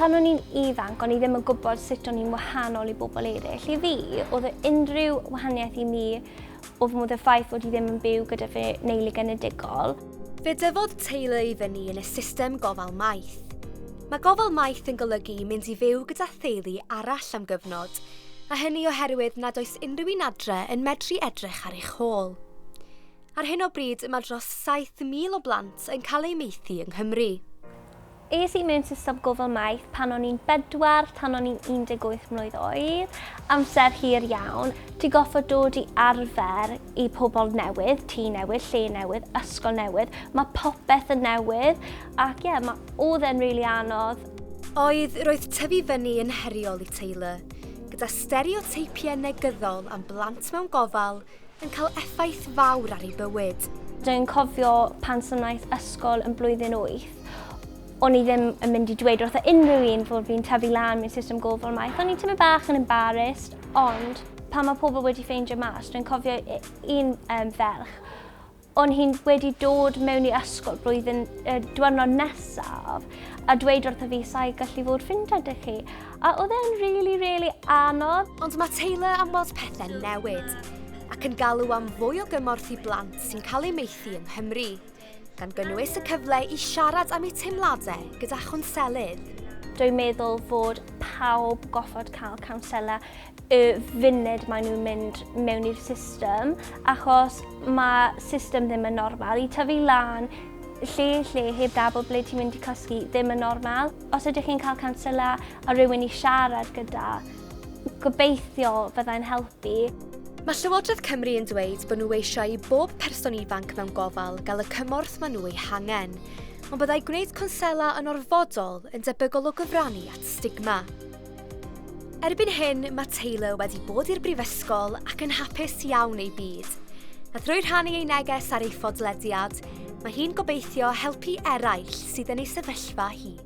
Pan o'n i'n ifanc, o'n i ddim yn gwybod sut o'n i'n wahanol i bobl eraill. I fi, oedd unrhyw wahaniaeth i mi oedd modd y ffaith fod i ddim yn byw gyda fy neulu genedigol. Fe dyfodd Taylor i fyny yn y system gofal maeth. Mae gofal maeth yn golygu mynd i fyw gyda theulu arall am gyfnod, a hynny oherwydd nad oes unrhyw un adre yn medru edrych ar eich hôl. Ar hyn o bryd mae dros 7,000 o blant yn cael eu maethu yng Nghymru. Es i mewn system gofal maeth pan o'n i'n bedwar tan o'n i'n 18 mlwydd oed. Amser hir iawn. Ti goffod dod i arfer i pobl newydd, tŷ newydd, lle newydd, ysgol newydd. Mae popeth yn newydd ac ie, yeah, oedd e'n rili really anodd. Oedd, roedd tyfu fyny yn heriol i Taylor, gyda stereoteipiau negyddol am blant mewn gofal yn cael effaith fawr ar ei bywyd. Dwi'n cofio pan symudais ysgol yn blwyddyn 8, o'n i ddim yn mynd i dweud wrth unrhyw un fod fi'n tyfu lan mewn system gofal maeth. O'n i'n teimlo bach yn embarrassed, ond pan mae pobl wedi ffeindio mas, dwi'n cofio un ferch, o'n hi'n wedi dod mewn i ysgol blwyddyn diwrnod nesaf a dweud wrtho fi sa'i gallu fod ffrindiau 'da chi. A oedd e'n really, really anodd. Ond mae Taylor am weld pethau'n newid ac yn galw am fwy o gymorth i blant sy'n cael eu maethu yng Nghymru, gan gynnwys y cyfle i siarad am eu teimladau gyda chwnselydd. Dwi'n meddwl fod pawb goffod cael cownsela y funud maen nhw'n mynd mewn i'r system, achos mae system ddim yn normal. I tyfu lan, lle lle heb dabod ble ti'n mynd i cysgu ddim yn normal. Os ydych chi'n cael cownsela a rhywun i siarad gyda, gobeithio fyddai'n helpu. Mae Llywodraeth Cymru yn dweud bod nhw eisiau i bob person ifanc mewn gofal gael y cymorth maen nhw ei hangen, ond byddai gwneud cwnsela yn orfodol yn debygol o gyfrannu at stigma. Erbyn hyn, mae Taylor wedi bod i'r brifysgol ac yn hapus iawn ei byd. A thrwy rhannu ei neges ar ei phodlediad, mae hi'n gobeithio helpu eraill sydd yn ei sefyllfa hi.